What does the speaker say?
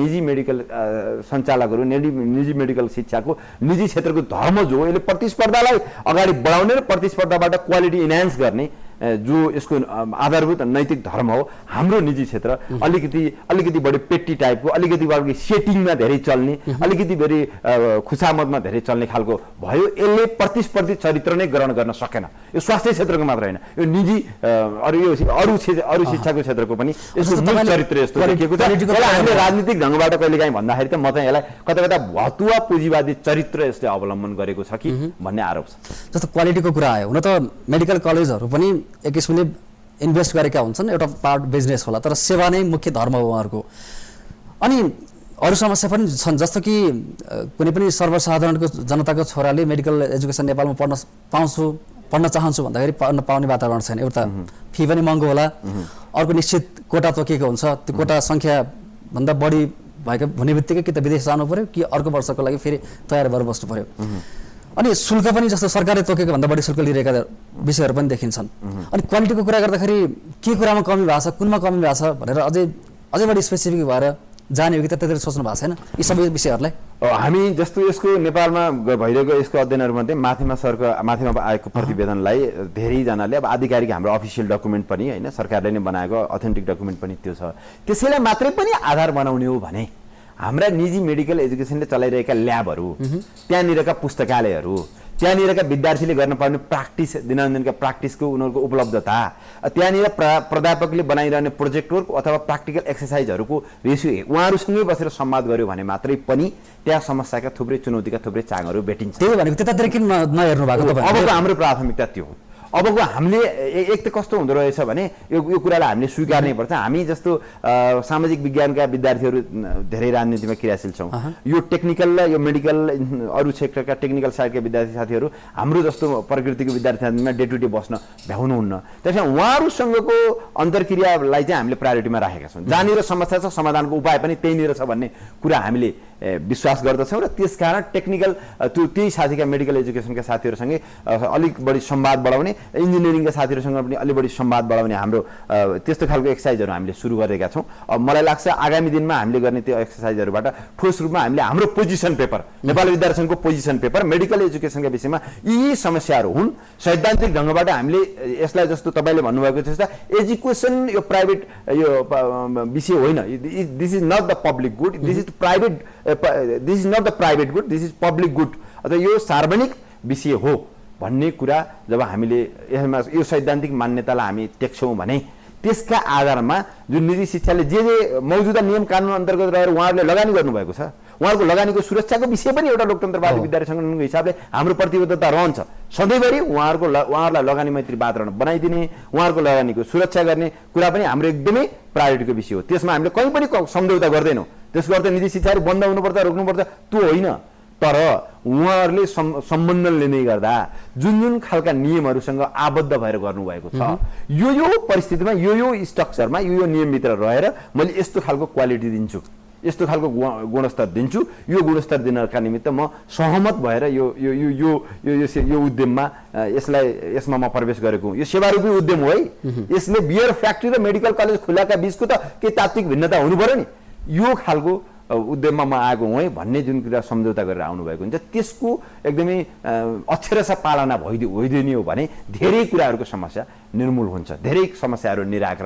निजी मेडिकल सञ्चालकहरू निजी मेडिकल शिक्षाको निजी क्षेत्रको धर्म जो यसले प्रतिस्पर्धालाई अगाडि बढाउने र प्रतिस्पर्धाबाट क्वालिटी इन्हान्स गर्ने जो यसको आधारभूत नैतिक धर्म हो हाम्रो निजी क्षेत्र अलिकति बढी पेट्टी टाइपको अलिकति बढी सेटिङमा धेरै चल्ने अलिकति बढी खुसामदमा धेरै चल्ने खालको भयो यसले प्रतिस्पर्धी चरित्र नै ग्रहण गर्न सकेन यो स्वास्थ्य क्षेत्रको मात्र हैन यो निजी अरु शिक्षाको क्षेत्रको पनि यसको मूल चरित्र यस्तो देखिएको छ हामीले राजनीतिक ढंगबाट कहिलेकाहीँ भन्दाखेरि त म चाहिँ यसलाई कता भतुवा पुँजीवादी चरित्र यसले अवलम्बन गरेको छ कि भन्ने आरोप छ जस्तो क्वालिटीको कुरा आयो हुन त मेडिकल कलेजहरू पनि एक किसिमले इन्भेस्ट गरेका हुन्छन् एउटा पार्ट बिजनेस होला तर सेवा नै मुख्य धर्म हो उहाँहरूको अनि अरू समस्या पनि छन् जस्तो कि कुनै पनि सर्वसाधारणको जनताको छोराले मेडिकल एजुकेसन नेपालमा पढ्न चाहन्छु भन्दाखेरि पढ्न पाउने वातावरण छैन एउटा फी पनि महँगो होला अर्को निश्चित कोटा तोकिएको हुन्छ त्यो कोटा संख्या भन्दा बढी भएको हुने बित्तिकै कि त विदेश जानु पर्यो कि अर्को वर्षको लागि फेरि तयार भएर बस्नु पर्यो अनि शुल्क पनि जस्तो सरकारले तोकेको भन्दा बढी शुल्क लिइरहेका विषयहरू पनि देखिन्छन् अनि क्वालिटीको कुरा गर्दाखेरि के कुरामा कमी भएको छ कुनमा कमी भएको छ भनेर अझै बढी स्पेसिफिक भएर जाने हो कि त्यतिर सोच्नु भएको छैन यी सबै विषयहरूलाई हामी जस्तो यसको नेपालमा भइरहेको यसको अध्ययनहरूमध्ये माथिमा आएको प्रतिवेदनलाई धेरैजनाले अब आधिकारिक हाम्रो अफिसियल डकुमेन्ट पनि हैन सरकारले नै बनाएको अथेन्टिक डकुमेन्ट पनि त्यो छ त्यसैलाई मात्रै पनि आधार बनाउने हो भने हाम्रा निजी मेडिकल एजुकेसनले चलाइरहेका ल्याबहरू त्यहाँनिरका पुस्तकालयहरू त्यहाँनिरका विद्यार्थीले गर्न पर्ने प्र्याक्टिस दिनदिनका प्र्याक्टिसको उनीहरूको उपलब्धता त्यहाँनिर प्राध्यापकले बनाइरहने प्रोजेक्ट वर्क अथवा प्र्याक्टिकल एक्सरसाइजहरूको रेसियो उहाँहरूसँगै बसेर संवाद गर्यो भने मात्रै पनि त्यहाँ समस्याका थुप्रै चुनौतीका थुप्रै चाङहरू भेटिन्छ त्यही भनेको त्यतातिर किन नहेर्नु भएको तपाईहरु अबको हाम्रो प्राथमिकता त्यो हो अबको हामीले एक त कस्तो हुँदो रहेछ भने यो कुरालाई हामीले स्वीकार्नै पर्छ हामी जस्तो सामाजिक विज्ञानका विद्यार्थीहरू धेरै राजनीतिमा क्रियाशील छौं यो टेक्निकल र यो मेडिकल अरु सेक्टरका टेक्निकल साइडका विद्यार्थी साथीहरू हाम्रो जस्तो प्रकृतिको विद्यार्थीमा डे टु डे बस्न भ्याउनुहुन्न त्यसैले उहाँहरूसँगको अन्तर्क्रियालाई चाहिँ हामीले प्रायोरिटीमा राखेका छौं जहाँनिर समस्या छ समाधानको उपाय पनि त्यहीनिर छ भन्ने कुरा हामीले विश्वास गर्दछौं र त्यसकारण टेक्निकल त्यही साथीका मेडिकल एजुकेसनका साथीहरूसँगै अलिक बढी संवाद बढाउने इन्जिनियरिङका साथीहरूसँग पनि अलि बढी संवाद बढाउने हाम्रो त्यस्तो खालको एक्सरसाइजहरू हामीले सुरु गरेका छौं मलाई लाग्छ आगामी दिनमा हामीले गर्ने त्यो एक्सरसाइजहरूबाट ठोस रूपमा हामीले हाम्रो पोजिसन पेपर नेपाली विद्यार्थी संघको पोजिसन पेपर मेडिकल एजुकेसनका विषयमा यी समस्याहरू हुन् सैद्धान्तिक ढंगबाट हामीले यसलाई जस्तो तपाईले भन्नुभएको जस्तो एजुकेसन यो प्राइभेट यो विषय होइन this is not the public good this is private this is not the private good this is public good अथवा यो सार्वजनिक विषय हो भन्ने कुरा जब हामीले यसमा यो सैद्धान्तिक मान्यतालाई हामी टेक्छौं भने त्यसका आधारमा जुन निजी शिक्षाले जे मौजूदा नियम कानून अन्तर्गत रहेर उहाँहरूले लगानी गर्नुभएको छ उहाँहरूको लगानीको सुरक्षाको विषय पनि एउटा लोकतन्त्रवादी विद्यार्थी संगठनको हिसाबले हाम्रो प्रतिबद्धता रहन्छ सधैँभरि उहाँहरूलाई लगानी मैत्री वातावरण बनाइदिने उहाँहरूको लगानीको सुरक्षा गर्ने कुरा पनि हाम्रो एकदमै प्रायोरिटीको विषय हो त्यसमा हामीले कहीँ पनि सम्झौता गर्दैनौं त्यसको अर्थ निजी शिक्षाहरू बन्द हुनुपर्छ रोक्नुपर्छ त्यो होइन तर उहाँहरूले सम्बन्धन लिने गर्दा जुन खालका नियमहरूसँग आबद्ध भएर गर्नुभएको छ यो परिस्थितिमा यो स्ट्रक्चरमा यो नियमभित्र रहेर मैले यस्तो खालको क्वालिटी दिन्छु यस्तो खालको गुणस्तर दिन्छु यो गुणस्तर दिनका निमित्त म सहमत भएर यो उद्यममा यसमा म प्रवेश गरेको हुँ यो सेवारूपी उद्यम हो है यसले बियर फ्याक्ट्री र मेडिकल कलेज खुलाका बीचको त के तात्विक भिन्नता हुनु पर्यो नि यो खालको उद्यममा म आएको हुँ है भन्ने जुन कुरा सम्झौता गरेर आउनु भएको हुन्छ त्यसको एकदमै अक्षरशः पालना भइदिने हो भने धेरै कुराहरूको समस्या निर्मूल हुन्छ धेरै समस्याहरू निराकरण